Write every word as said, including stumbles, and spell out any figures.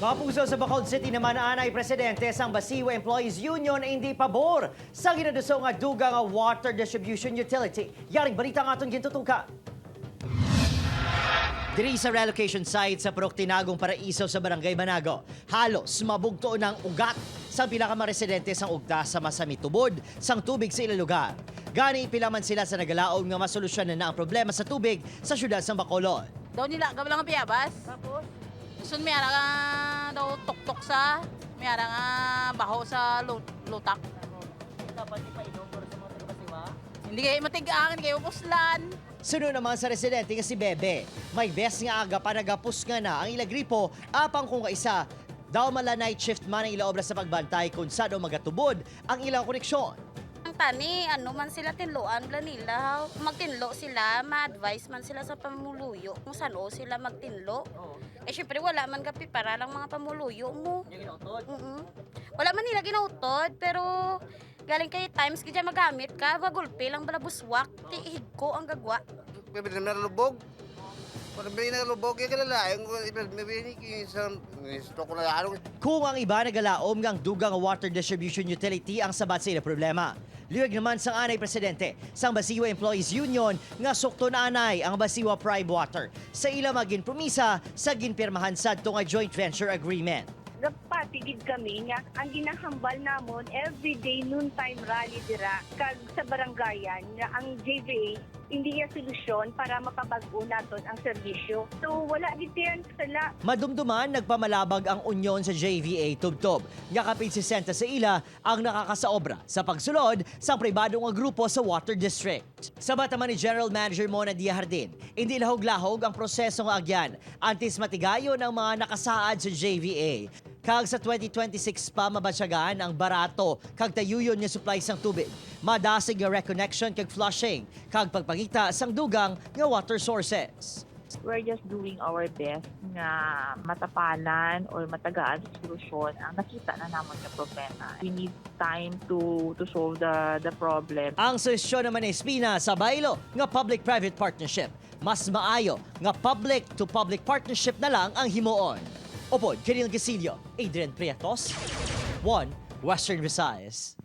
Kapuso sa Bacolod City naman, anay presidente sang Basiwa Employees Union indi pabor sa ginaduso nga dugang nga water distribution utility. Yaring balita ang aton gintutukan. Diri sa relocation site sa Purok Tinagong Paraiso sa Barangay Manago, halos mabugto na ang ugat sang pila ka mga residente sang Ugta sa masami tubod sang tubig sa ila lugar. Gani, pila man sila sa nagalaom nga masolusyonan na ang problema sa tubig sa siyudad sang Bacolod. Daw nila, gablang ang biyabas. Tapos? Sun may ara nga daw tuktok sa, may ara nga baho sa lu-, lutak. Dapat ipainom para sa mga taga-Basiwa? Hindi kayo matigang, hindi kayo puslan. Suno naman sa residente nga si Bebe, may bes nga aga pa nagapusnga na ang ila gripo, apang kung kaisa daw mala night shift man ang ila obra sa pagbantay kung saan daw magatubod ang ilang koneksyon. Ang tani, ano man sila tinloan bala nila, magtinlo sila, ma-advise man sila sa pamuluyo kung saan sila magtinlo. Oo. Eh, syempre, wala man gapi para lang mga pamuluyo mo. Yung ginautod? Mm-mm. Wala man nila ginautod, pero galing kay times gid magamit ka, magulpi lang bala buswak, ti higko ang gagwa. Pwede na lubog. Pwede na lubog, kaya kalala, yung pwede na sa gusto ko na ano. Kung ang iba nagalaom nga ang dugang nga water distribution utility ang sabat sa ila problema. Liwag naman sang anay presidente sang Basiwa Employees Union nga sukton anay ang Basiwa Prime Water sa ila maginpromisa sa ginpirmahan sadto nga joint venture agreement. Nagpati gid kami nga ang ginahambal namon everyday noontime rally dira kag sa barangayan nga ang J V A hindi niya solusyon para mapabag-o naton ang serbisyo. So, wala gid siya sala. Madumduman, nagpamalabag ang unyon sa J V A tubtob nga kapin sesenta sa ila ang nakakasaobra sa pagsulod sang pribado nga grupo sa Water District. Sabat naman ni General Manager Mona Dia Jardin, indi lahog-lahog ang proseso nga agyan antes matigayon ang mga nakasaad sa J V A. Kag sa twenty twenty-six pa mabatyagan ang barato kag tayuyon nga supply sang tubig, madasig nga reconnection kag flushing, kag pagpangita sang dugang nga water sources. We're just doing our best nga matapalan or matagaan sa solusyon ang nakita na namon nga problema. We need time to to solve the the problem. Ang suhestyon naman ni Espina sa baylo nga public-private partnership, mas maayo nga public-to-public partnership na lang ang himuon. Upod kini ang Kisilyo, Adrian Prietos, One Western Visayas.